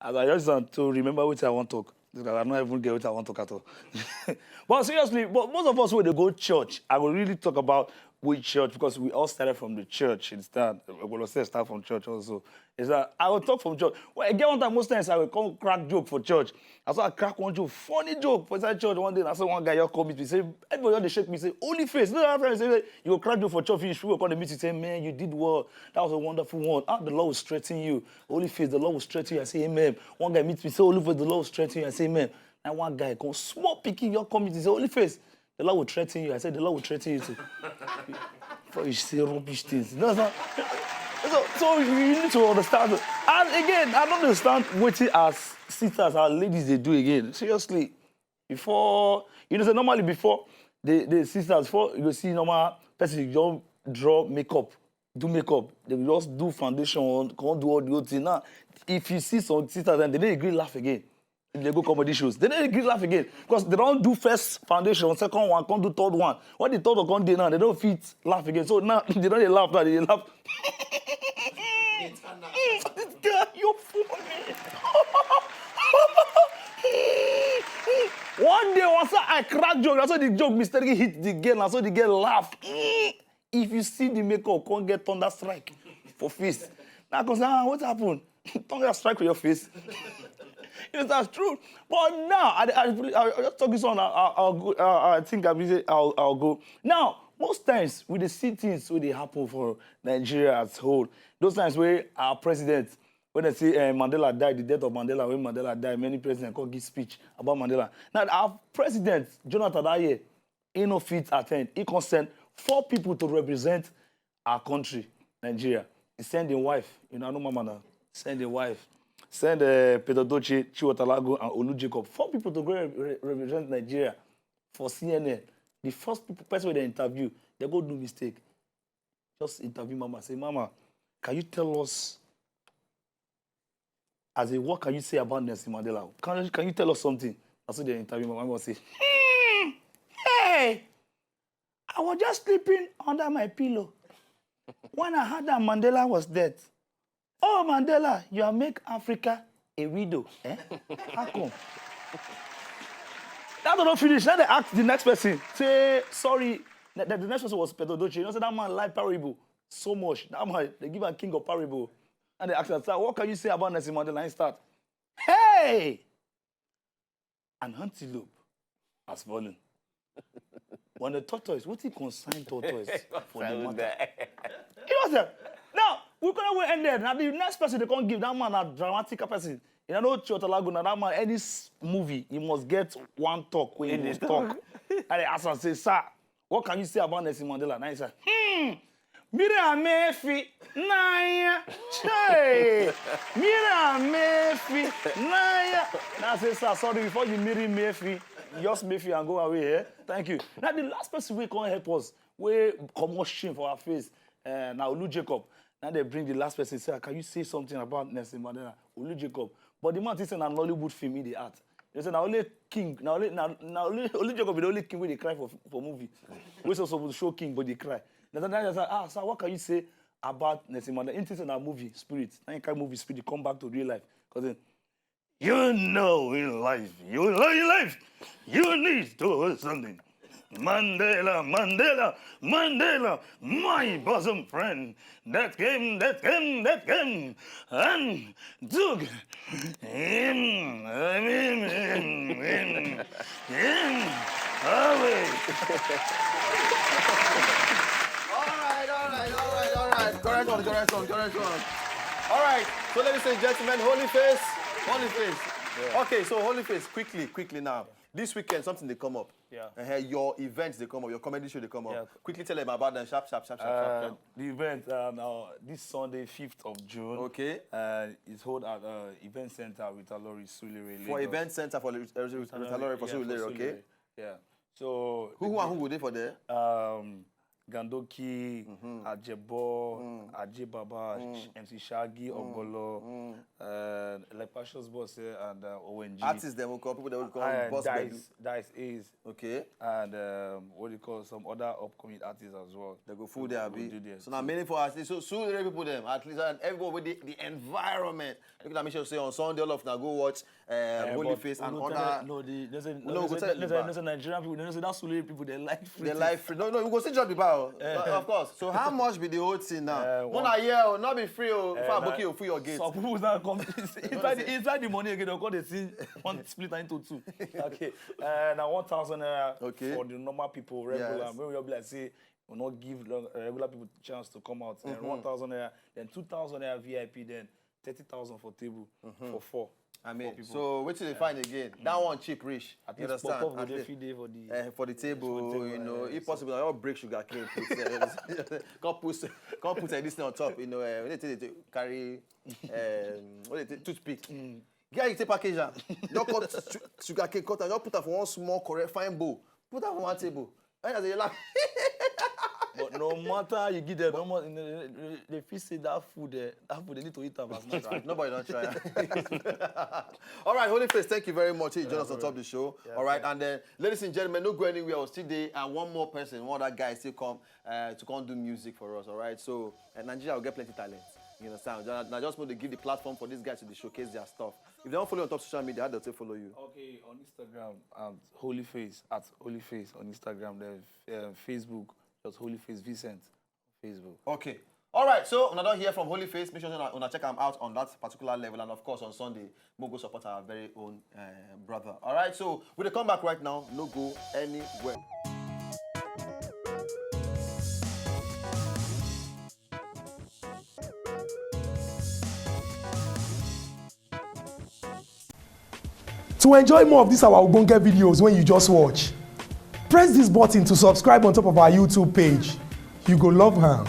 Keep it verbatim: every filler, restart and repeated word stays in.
As I just want to remember what I want to talk, because I don't even get what I want to talk at all. But seriously, but most of us when they go church, I will really talk about which church because we all started from the church. It's that we will say start from church also. It's that I will talk from church. Well, again, one time most times I will come crack joke for church. I saw I crack one joke, funny joke for inside church one day. And I saw one guy just call me to say, everybody they shake me, say, "Holy face." No, after I say, "You go crack joke for church, you should come to meet you." Say, "Man, you did well. That was a wonderful one. Ah, the Lord will strengthen you." Holy face, the Lord will strengthen you. I say, "Amen." One guy meets me, say, "Holy face, the Lord will strengthen you." I say, "Amen." And one guy come, small picking, your community, say, "Holy face, the Lord will strengthen you." I said, "The Lord will strengthen you too." Before you say rubbish things. You know, so, so, so you need to understand. And again, I don't understand what as sisters, our ladies, they do again. Seriously. Before, you know, so normally before, the, the sisters, before you go see normal person, you just draw makeup, do makeup. They just do foundation, can't do all the whole thing. Now, if you see some sisters, then they don't agree laugh again. If they go comedy shows, they don't agree laugh again. Because they don't do first foundation, second one, can't do third one. When the third one can't do now, they don't fit laugh again. So now, they don't dey laugh now, they dey laugh. This girl, you funny. One day, once I crack joke, I saw the joke mistakenly hit the girl, and so the girl laugh. If you see the makeup, can't get thunder strike for face. Now, cause ah, what happened? Thunder strike for your face. Yes, that's true. But now, I, I, I, I just talk this one. I, I, I'll go. I, I think I will say I'll, I'll go. Now, most times we dey see things wey dey happen for Nigeria as whole. Those times where our president, when they say uh, Mandela died, the death of Mandela, when Mandela died, many presidents come give speech about Mandela. Now, our president, Jonathan Aye, he no fit attend. He can send four people to represent our country, Nigeria. He send his wife, you know, I know mama now. Send his wife. Send uh, Peter Doche, Chiwatalago, and Olu Jacob. Four people to go re- re- represent Nigeria for C N N. The first people, person wey they interview, they go do mistake. Just interview mama. Say, "Mama, can you tell us, as a, what can you say about Nelson Mandela? Can, can you tell us something?" That's what they interview mama. Mama say, "Hmm, hey, I was just sleeping under my pillow when I heard that Mandela was dead. Oh, Mandela, you have make Africa a widow. Eh? How come?" That don't finish. Now they ask the next person. Say, "Sorry." The, the next person was Peter Doche. You know, say that man like parable so much. That man, they give a king of parable. And they ask him, "Sir, what can you say about Nelson Mandela?" And he start, "Hey! An antelope has fallen." When the tortoise, what he concern tortoise for the matter? You know what I'm saying? Now, we couldn't wait ended. Now, the next person they can't give that man a dramatic person. You know, Chotalago, now that man, any s- movie, he must get one talk when he must talk. And they ask and say, "Sir, what can you say about Nelson Mandela?" Now he said, "Hmm, Miriam Murphy, Naya, hey, Miriam Murphy, Naya." Now I say, "Sir, sorry, before you Miriam Murphy, just Murphy and go away, eh? Thank you." Now the last person we can help us, we come on shame for our face. Uh, now Olu Jacob. Now they bring the last person. Say, "Can you say something about Nelson Mandela?" Olu Jacob. But the man is an Nollywood film in the art. They say, "Now only king, now only, now, now only, only Jacob is the only king where they cry for, for movie." We so supposed to show king, but they cry. Now, now, now, "Ah, sir, what can you say about Nelson Mandela?" It is in a movie, Spirit. Now you can movie Spirit, come back to real life. Because you know in life, you know in life, you need to do something. Mandela, Mandela, Mandela, my bosom friend. That came, that came, that came, and took him, him, him, him, him away. All right, all right, all right, all right. Correct one, correct one, correct one. All right. So, ladies and gentlemen, Holy Face, Holy Face. Okay, so Holy Face, quickly, quickly now. This weekend, something they come up. Yeah. Uh, your events they come up, your comedy show they come up. Yeah. Quickly tell them about them. Sharp, sharp, sharp, sharp, sharp, Uh, sharp. The event um, uh, this Sunday, fifth of June. Okay. Uh, is held at uh, Event Center with Alori Sulere. For Lagos. Event center for Ri- uh, Ri- Ri- Ritalori for Sulere, okay. Yeah. So who who and who go there for there? Um, Gandoki, Ajebo, Ajibaba, M C Shaggy, Ogbolo, uh, like Precious Boss eh, and uh, O N G. Artists dem will call people they will call Uh, boss baby. Dice, Dice Ace, Okay. and um, what do you call some other upcoming artists as well. They go full there, Go abi. do there So now many for us. So so many people them at least and everybody with the, the environment. Look at me sure say on Sunday all of now go watch uh, Eh, Holy but Face and no, other. no, the, no, say, no, no, go say, tell no, the say, bar. No, say Nigerian people, no, say that Sule people, they like free They things. Life free. No, no, we go see drop the bar. Oh. Eh. Of course. So how much be the whole thing now? Eh, One one- a year, oh, not be free, oh. Eh, If I na- book you for your gate. Some people now come inside, the, inside the money again, they'll call the thing one split into two. Okay, uh, now one thousand naira Okay. for the normal people, regular. Yes. Maybe you'll be like, say, we not give long, uh, regular people chance to come out. And one thousand naira, then two thousand naira V I P, then thirty thousand for table for four. I mean, four people. So wait till they find again. That one cheap, rich. At You least understand? pop up At with least- feed day for the Eh, for the table, table, you know, eh, if so- possible, I'll break sugar cane. Put, uh, can't put, can't put uh, this thing on top. You know, uh, when they, take- they take- carry, um, what they take, toothpick. Yeah, you take package am. Don't cut su- sugar cane, cut am. Don't put am for one small, correct, fine bowl. Put am for one table. And as they laugh, But no matter how you give them, no matter, they feel say that food, eh, that food they need to eat them as much. Nobody don't try. All right, Holy Face, thank you very much. You join us on top of the show. Yeah, All right, and then, ladies and gentlemen, no go anywhere. I'll still there, and one more person, one other guy still come uh, to come do music for us. All right, so uh, Nigeria will get plenty talent. You understand? Now just want to give the platform for these guys to dey showcase their stuff. If they don't follow you on top social media, how do they follow you? Okay, on Instagram at Holy Face, at Holy Face on Instagram, then um, Facebook, just Holy Face Vincent, Facebook. Okay. All right, so when I don't hear from Holy Face, make sure you wanna check him out on that particular level, and of course on Sunday, we'll go support our very own uh, brother. All right, so we dey come back right now. No go anywhere. To enjoy more of these our ogbonge videos when you just watch, press this button to subscribe on top of our YouTube page. You go love am.